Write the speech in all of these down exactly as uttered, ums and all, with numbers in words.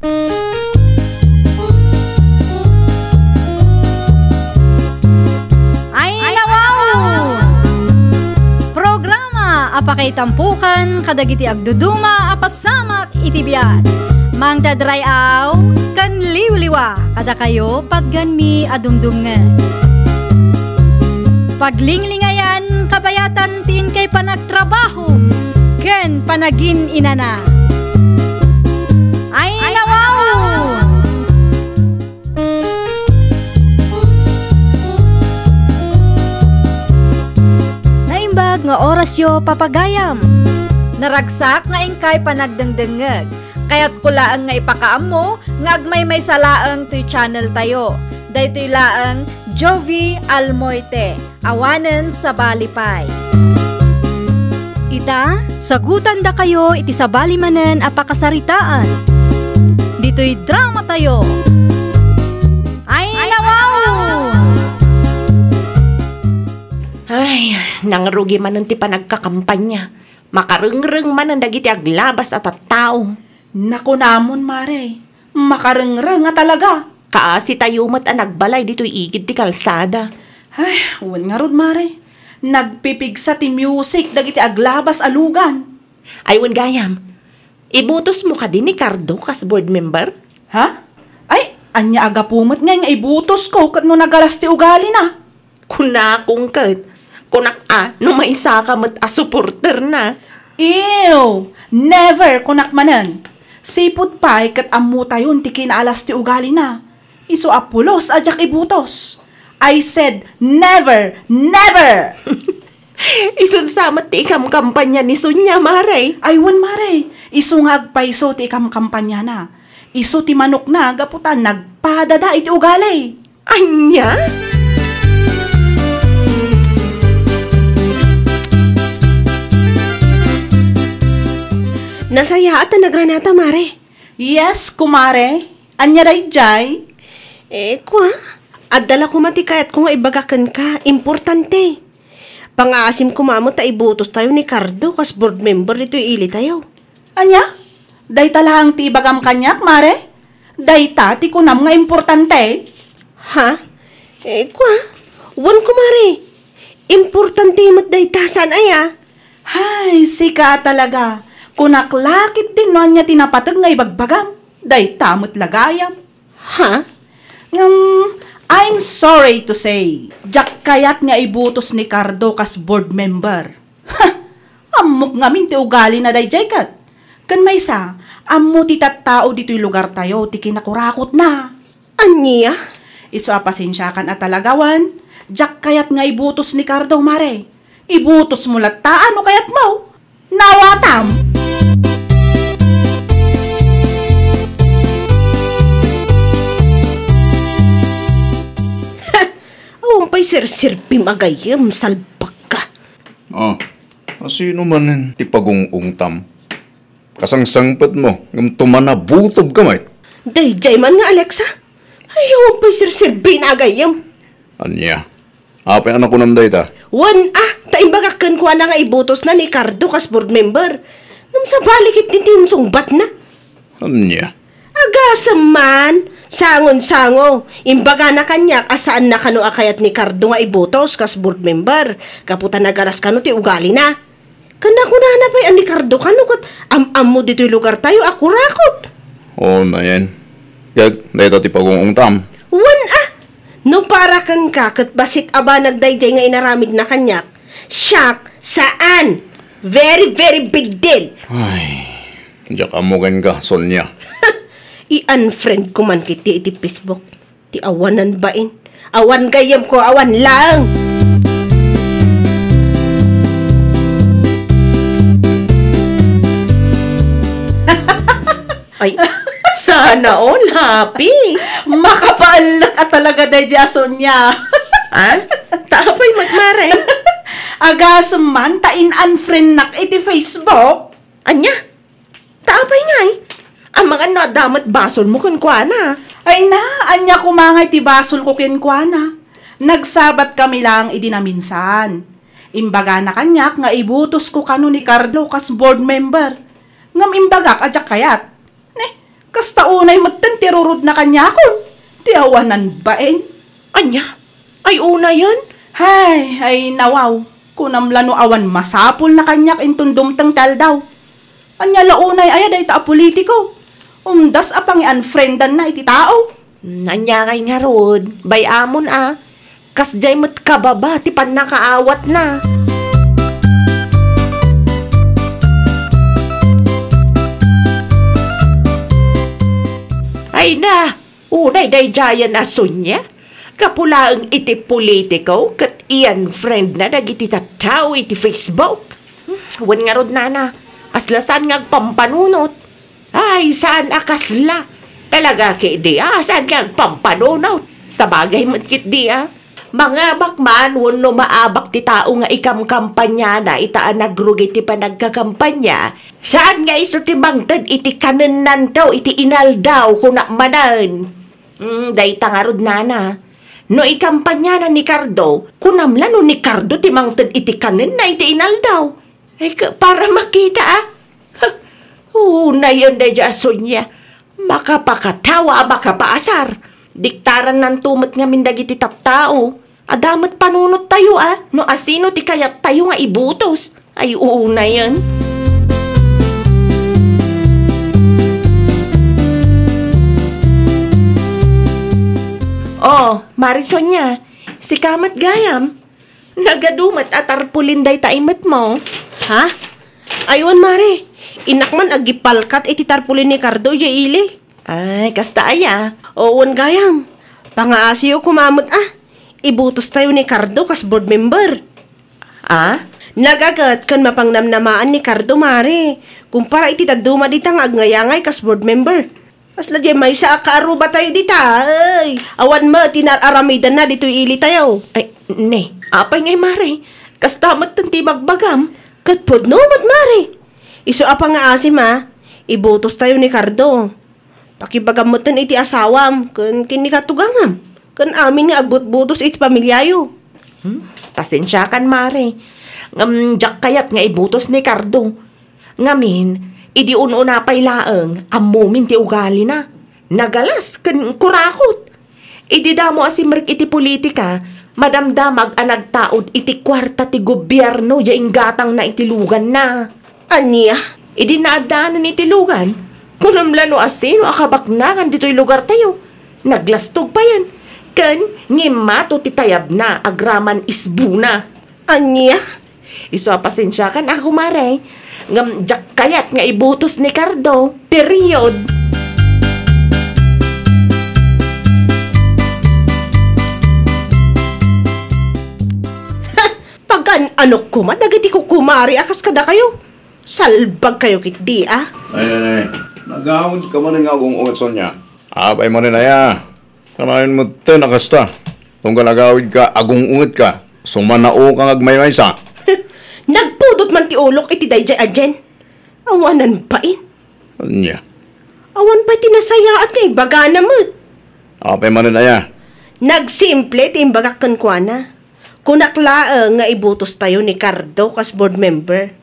Ayna wow! Programa a pakaitampukan kadagiti agduduma a pasamak iti biag. Mangdadray-aw ken liwliwa kadakayo patgenmi a dumdumngeg. Paglinglingayan kabayatan ti inkay panagtrabaho ken panagin-inana. Ayna wow! Naimbag nga orasyo, papagayam. Naragsak nga inkay panagdengdengngeg. Kayatko laeng nga ipakaammo nga agmaymaysa laeng toy channel tayo. Daytoy laeng Jovi Almoite. Awanen sabali pay. Ita, sagutandakayo iti sabali manen a pakasaritaan. Ditoy drama tayo. Ayna wow! Ay, nangrugi manen ti panagkakampanya. Makarengreng manen dagiti aglabas a tattao. Nakunamon, Mare. Makarengreng a talaga. Kaasi tayo met a nagbalay ditoy igid ti kalsada. Ay, wen ngarud, Mare. Nagpipigsa ti music dagiti aglabas a lugan. Ay, wen gayam. Ibutosmo kadi ni Cardo kas board member? Ha? Ay, ania a gapu met ngay nga ibutosko ket no nagalas ti ugalina? Kunakon ket, kunak a no maysaka met a supporterna. Ew! Never, kunak manen. Sipud pay ket ammotayon ti kinaalas ti ugalina. Isu a pulos a diak ibutos. I said never, never! Isun sa met ti ikamkampanya ni Sonia, Mare. Ay, wen, Mare. Isu nga agpayso ti ikamkampanyana. Isu ti manokna gapu ta nagpadada iti ugali. Ania? Nasayaat a nagranata, Mare. Yes, kumare. Ania daydiay? Eh, kua, adda la koma ti kayatko nga ibaga kenka. Importante. Pangaasim koma met ta ibutos tayo ni Cardo kas board member ditoy ili tayo. Ania? Dayta laeng ti ibagam kaniak, Mare? Dayta ti kunam nga importante? Ha? Eh, kua? Wen, kumare. Importante met dayta, saan aya? Hay, sika a talaga. Kunak la ketdin no ania ti napateg nga ibagbagam. Dayta met la gayam. Ha? Ngem, I'm sorry to say, diak kayat nga ibutos ni Cardo kas board member. Ha! Ammok ngamin ti ugalina daydiay ket. Ken maysa, ammo ti tattao ditoy lugartayo ti kinakurakotna. Ania? Isu a pasensiakan a talaga wen, diak kayat nga ibutos ni Cardo, mare. Ibutosmo latta no kayatmo. Nawatam! Awan pay serserbim a gayyem, salbakka. Ah, asino manen ti pagung-ungtam? Kasangsangpetmo, ngem tumanabutobka met. Daydiay man nga Alexa? Ay, awan pay serserbina a gayyem. Ania? Apay a nakunam dayta? Wen a, ta imbagak kenkuana nga ibutosna ni Cardo kas board member. Ngem sabali ketdi ti insungbatna. Ania? Agasem man, sangon-sango. Imbagana kaniak a saanna kano a kayat ni Cardo nga ibutos kas board member, gapu ta nagalas kano ti ugalina. Ken nakunana pay a ni Cardo kano ket am-ammo ditoy lugartayo a kurakot. O, nayen. Ket dayta ti pagung-ungtam. Wen a! No para kenka ket bassit a banag daydiay nga inaramidna kaniak, siak, saan! Very, very big deal! Ay, diak ammo kenka, Sonia. I-unfriend ko man ketdi iti Facebook. Ti awanan bain. Awan gayyemko, awan laeng. Ay, sana all happy. Makapaellek a talaga daydiay a Sonia. Ah? Ta apay met, mare? Agasem man ta in-unfriendnak iti Facebook. Ania? Ta apay ngay? Amangan no adda met basolmo kenkuana. Ay na, ania koma ngay ti basolko kenkuana? Nagsabatkami laeng idi naminsan. Imbagana kaniak nga ibutosko kano ni Cardo kas board member. Ngem imbagak a diak kayat. Ne, Kasta unay metten ti rurudna kaniakon, ti awanan bain. Ania? Ay, unayen? Hay, ay, nawaw. Kunam la no awan masapulna kaniak inton dumteng ti aldaw. Ania la unay aya dayta a politiko? Umdas a pangi-unfriendanna iti tao. Hmm, ania ngay ngarud? Bay-amon a. Kasdiay met kababa ti pannakaawatna. Ay na, unay daydiayen a Sonia. Gapu laeng iti politiko ket i-unfriendna dagiti tattao iti Facebook. Hmm, wen ngarud nana, kasla saan nga agpampanunot. Ay, saan a kasla. Talaga ketdi a saan nga agpampanunot. Sabagay met ketdi a. Mangabak man wenno maabak ti tao nga ikamkampanyana ita a nagrugi ti panagkakampanya, saan nga isu ti mangted iti kanennanto iti inaldaw, kunak manen. Hmm, dayta ngarud nana. No ikampanyana ni Cardo, kunam la no ni Cardo ti mangted iti kanenna iti inaldaw. Ay, ka-, para makita, a. Ha, unayen daydiay a Sonia. Makapakatawa a makapaasar. Diktarannanto met ngamin dagiti tattao. Adda met panunottayo, a, no asino ti kayattayo nga ibutos. Ay, unayen. Oh, Mari Sonia, sika met gayam. Nagadu met a tarpulin dayta imetmo. Ha? Ay, wen, Mare. Innak man agipalkat iti tarpulin ni Cardo idiay ili. Ay, kasta aya? Oo, wen gayam. Pangaasiyo koma met a. Ibutostayo ni Cardo kas board member. A? Nagaget ken mapangnamnamaan ni Cardo, Mare. Kumpara iti dadduma dita nga agngayaangay kas board member. Kasla diay maysa a kaarrubatayo dita, ay, awan met ti naar-aramidanna ditoy ilitayo. Ay, ne, apay ngay, Mare? Kasta metten ti ibagbagam? Ket pudno met, Mare. Isu a pangaasim a, ibutostayo ni Cardo. Pakibagam metten iti asawam ken ken ni katugangam, ken amin nga agbutbutos iti pamiliayo. Hmm? Pasensiakan, Mare. Ngem diak kayat nga ibutos ni Cardo. Ngamin, idi un-una pay laeng, ammomin ti ugalina. Nagalas ken kurakot. Idi damo a simrek iti politika, madamdamag a nagtaud iti kuarta ti gobierno diay inggatangna iti luganna. Ania? Idi naaddaanan iti lugan, kunam la no asino a kabaknangan ditoy lugartayo. Naglastog payen, ken ngimmato ti tayabna agraman isbuna. Ania? Isu a pasensiakan a, kumare, ngem diak kayat nga ibutos ni Cardo. Period. Pagan-anok koma dagiti kukumare a kas kadakayo. Salbagkayo ketdi, a. Nay, nay, nay. Nagawidka manen nga agung-unget, Sonia. Apay manen aya? Kanayon metten a kasta. Tunggal agawidka, agung-ungetka. Sumanaoka nga agmaymaysa. Nagpudot man ti ulok iti daydiay a Jen. Awanan pain. Ania? Awan pay ti nasayaat nga ibagana met. Apay manen aya? Nagsimple ti imbagak kenkuana. Kunak laeng nga ibutostayo ni Cardo kas board member.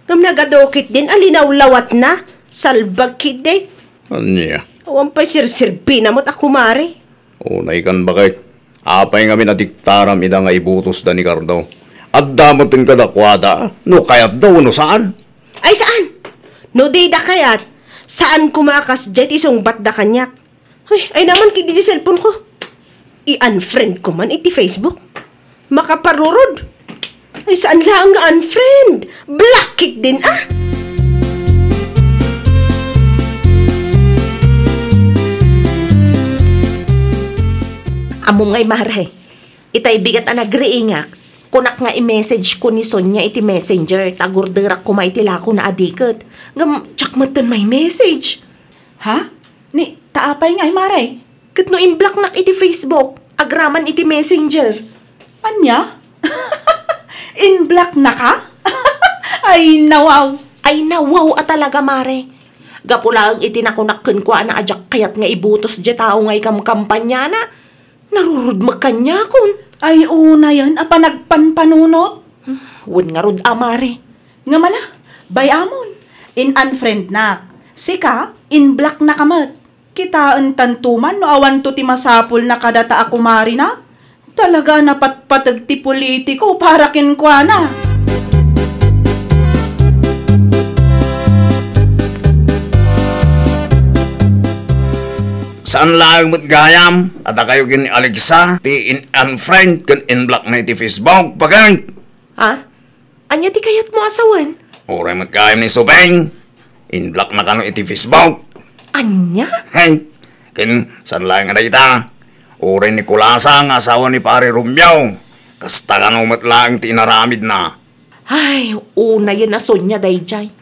Ngem nagadu ketdin a linawlawatna, salbag ketdi. Ania? Awan pay serserbina met a kumare. Unaykan, baket. Apay ngamin a diktaram ida nga ibutosda ni Cardo? Adda metten kadakuada no kayatda wenno saan. Ay, saan? No dida kayat, saan koma a kasdiay ti sungbatda kaniak. Ay, ay naman ketdi ti cellphone ko. I-unfriend ko man iti Facebook. Makaparurod. Ay, saan laeng nga unfriend? Block ketdin, a! Ammom ngay, mare, itay bigat a nagriingak, kunak nga i-message ko ni Sonia iti messenger, ta agurderak koma iti lakona a diket. Ngem, diak metten mai-message. Ha? Ni, ta apay ngay, mare? Ket no in-blocknak iti Facebook, agraman iti Messenger. Ania? In-blocknaka? Ay, nawaw! Ay, nawaw a talaga, mare. Gapu laeng iti nakunak kenkuana a diak kayat nga ibutos diay tao nga ikamkampanyana, narurudmek kaniakon. Ay, unayen a panagpanpanunot. Hmm, wen ngarud a, mare. Ngem ala, bay-amon, in-unfriendnak. Sika, in-blocknaka met. Kitaentanto man no awanto ti masapulna kadata a kumarina. Talaga a napatpateg ti politiko para kenkuana. Saan laeng met gayam a dakayo ken ni Alexa ti in-unfriend ken in-block na iti Facebook, pageng? Ha? Ania ti kayatmo a sawen? Uray met gayam ni Subeng. In-block na kano iti Facebook. Ania? Hey, ken saan laeng a dayta? Uray ni Kulasa nga asawa ni Pare Romeo. Kasta kano met laeng ti inaramidna. Ay, unayen a Sonia daydiay.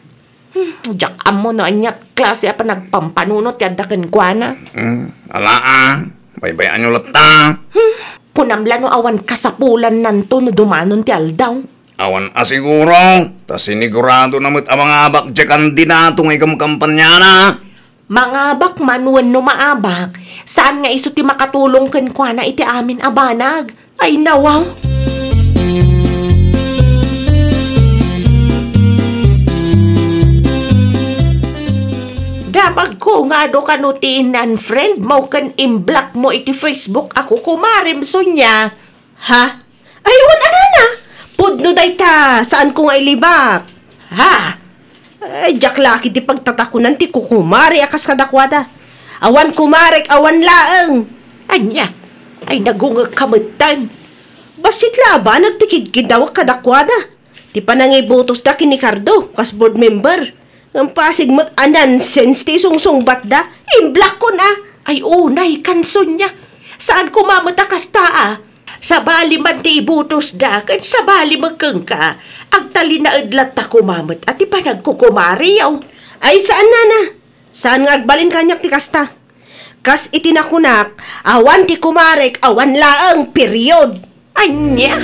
Hmm, diak ammo no ania klase a panagpampanunot ti adda kenkuana. Hmm, ala a. Baybay-anyo latta. Hmm, kunam la no awan kasapulannanto no dumanon ti aldaw. Awan a siguro, ta sinigurado na met a mangabak diay kandidato nga ikamkampanyana. Mangabak man wenno maabak, saan nga isu ti makatulong kenkuana iti amin a banag. Ay, nawaw! Damagko nga adu kano ti in-unfriend mo ken in-block mo iti Facebook a kukumarem, Sonia. Ha? Ay, wen a nana! Pudno dayta, saanko nga ilibak. Ha? Ay, diak la ketdi pagtatakonan ti kukumare a kas kadakuada. Awan kumarek, awan laeng. Ania? Ay, nagungekka metten. Bassit la a banag ti kidkiddawek kadakuada. Ti panangibutosda ken ni Cardo kas board member. Ngem pasig met a nonsense ti isungsungbatda. In-blockon a. Ay, unay, kan Sonia. Saan koma met a kasta a. Sabali man ti ibutosda, ken sabali met kenka, agtalinaed latta koma met a ti panagkukumareyo. Ay, saan, nana. Saan nga agbalin kaniak ti kasta. Kas iti nakunak, awan ti kumarek, awan laeng, period. Ania?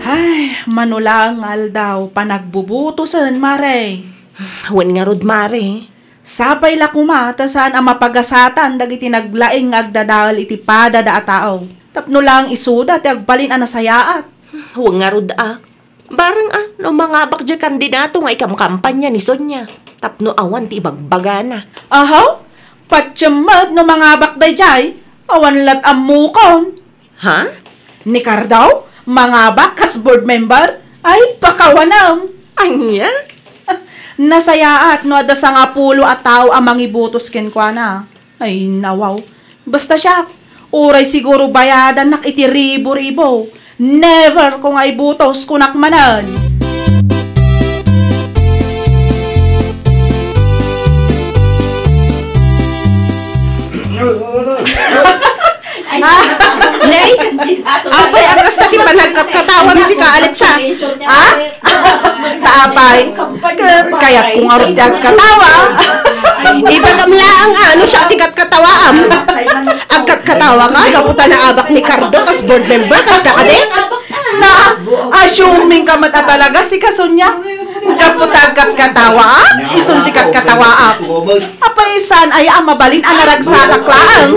Ay, mano laeng nga aldaw, panagbubutosen, Mare. Wen ngarud, Mare. Sapay la koma ta saan a mapagasatan dagiti naglaing nga agdadael iti padada a tao, tapno laeng isuda ti agbalin a nasayaat. Wen ngarud a. Bareng a, no mangabak diay kandidato nga ikamkampanya ni Sonia, tapno awan ti ibagbagana. Aha? Patiem met no mangabak daydiay, awan lat ammokon. Ha? Ni Cardo, mangabak kas board member? Ay, pakawanem! Ania? Nasayaat no adda sangapulo a tao a mangibutos kenkuana. Ay, nawaw. Basta siak, uray siguro bayadannak iti ribo-ribo. Never ko nga ibutos, kunak manen. Ah, nay? Apay, a kasta ti panagkatkatawam sika, Alexa? Ha? Ta apay, ka-, kayatko ngarud ti agkatawa. Ibagam laeng, a, no siak ti katkatawaam. Agkatkatawa ka, gapu ta naabak ni Cardo kas board member, kasta kadi? Na, assuming ka met a talaga, sika, Sonia. Gapu ta agkatkatawaak, isun ti katkatawaak. Apay, saan aya a mabalin a naragsakak laeng?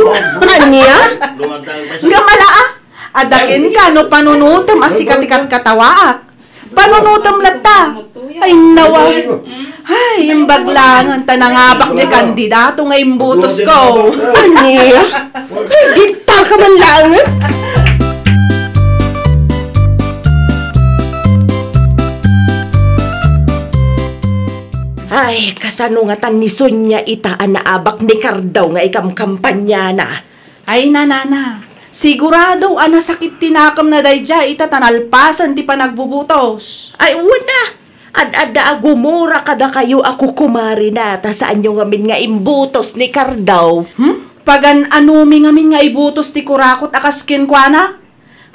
Ania? Ngem ala a, adda kenka no panunotem a sika ti katkatawaak. Panunotem latta. Ay, nawa. Ay, imbag laeng ta nangabak diay kandidato nga imbutosko. Ania? Ay, dita ka man laeng. Ay, kasano ngatan ni Sonia ita a naabak ni Cardo nga ikamkampanyana? Ay, nanana, sigurado a nasakit ti nakemna daydiay ita ta nalpasen ti panagbubutos. Ay, wen a, ad-adda a gumura kadakayo a kukumarina, ta saanyo ngamin nga imbutos ni Cardo. Hmm? Pagan-anomi ngamin nga ibutos ti kurakot a kas kenkuana?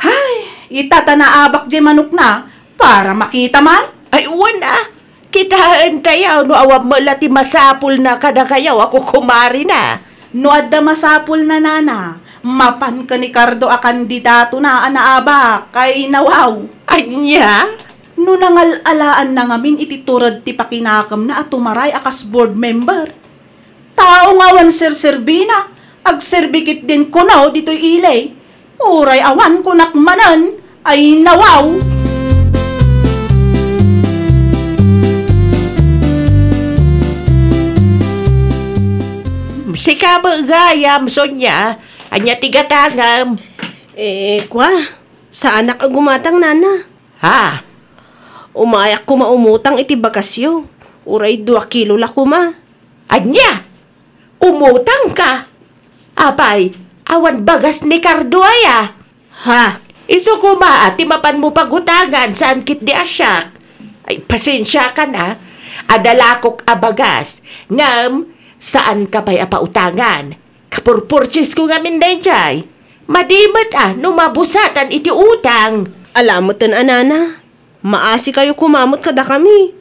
Hay, ita ta naabak diay manokna para makita man. Ay, wen a. Kitaentayo no awan met la ti masapulna kadakayo a kukumarina. No adda masapulna, nana, mapan ken ni Cardo a kandidatona a naabak. Ay, nawaw. Ania? No nangal-alaanna ngamin iti tured ti pakinakemna a tumaray a kas board member. Tao nga awan serserbina, agserbi ketdin kuno ditoy ili. Uray awan kunak manen, ay nawaw! Kabaegayam, Sonia. Ania ti gatangem? Eh, kwa, saanak a gumatang, nana. Ha? Umayak koma umutang iti bagasyo. Uray dua kilo la koma. Ania? Umutangka? Apay, awan bagas ni Cardo aya? Ha? Isu koma a ti mapanmo pagutangan, saan ketdi a siak. Ay, pasensiakan a. Adda lakok a bagas. Ngem, saanka pay a pautangan. Kapurpurchesko ngamin daydiay. Madi met a no mabusatan iti utang. Ala metten a, nana. Maasikayo koma met kadakami.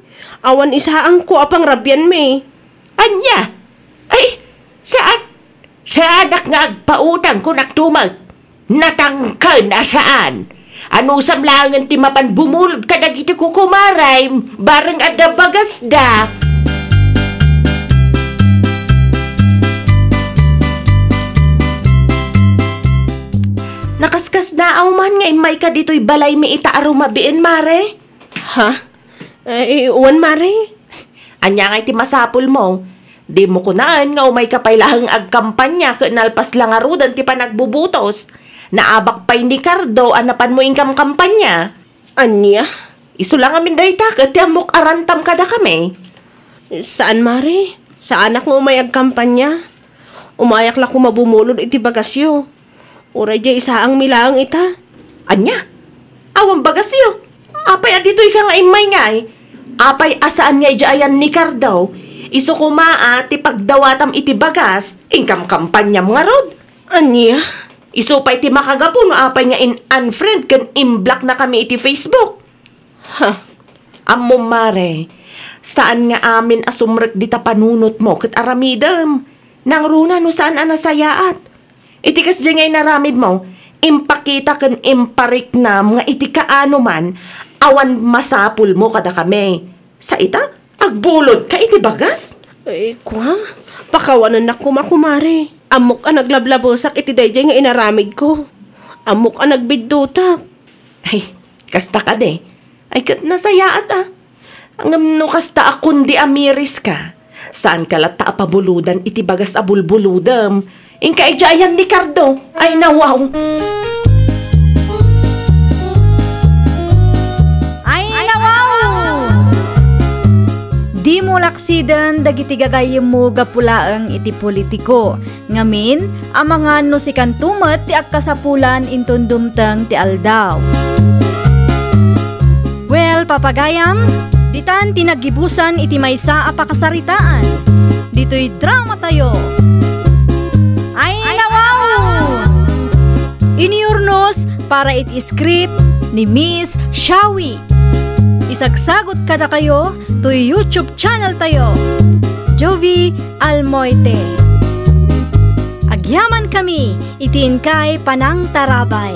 Awan isaangko a pangrabianmi. Ania? Ay, saan? Saanak nga agpautang, kunak tumet. Natangken a saan. Anusam laengen ti mapan bumulod kadagiti kukumarem, bareng adda bagasda. Nakaskasnaaw man nga immayka ditoy balaymi ita a rumabiin, Mare? Ha? Eh, wen, Mare? Ania ngay ti masapulmo? Dimo kunaen nga umayka pay laeng agkampania ket nalpas la ngaruden ti panagbubutos. Naabak pay ni Cardo a napanmo inkamkampania. Ania? Isu la ngamin dayta ket ti ammok a rantam kadakami. Saan, Mare. Saanak nga umay agkampania. Umayak la koma bumulod iti bagasyo. Uray diay isaangmi laeng ita. Ania? Awan bagasyo? Apay a ditoyka nga immay ngay? Apay a saan nga idiay ayan ni Cardo? Isu koma a ti pagdawatam iti bagas, inkamkampaniam ngarud. Ania? Isu pay ti makagapu no apay nga in-unfriend ken in-block na kami iti Facebook. Ha? Ammom, Mare, saan nga amin a sumrek dita panunotmo ket aramidem. Nangruna no saan a nasayaat. Iti kasdiay nga inaramidmo, impakita ken impariknam nga iti kaano man, awan masapulmo kadakami. Sa ita, agbulodka iti bagas? Ay, kwa? Pakawanennak koma, kumare. Ammok a naglablabesak iti daydiay nga inaramidko. Ammok a nagbiddutak. Ay, kasta kadi. Ay, ket nasayaat a. Ngem no kasta a kundi a miriska, saanka latta a pabulodan iti bagas a bulbulodem. Inka idiay ayan ni Cardo. Ay, nawaw. Ay, nawaw! Dimo laksiden dagiti gagayyemmo gapu laeng iti politiko. Ngamin, amangan no sikanto met ti agkasapulan inton dumteng ti aldaw. Well, papagayam, ditan ti naggibusan iti maysa a pakasaritaan. Ditoy drama tayo. Ay, nawaw! Inurnos para iti script ni Miss Shawi. Isagsagot kadakayo toy YouTube channel tayo, Jovie Almoite. Agyaman kami iti inkay panangtarabay.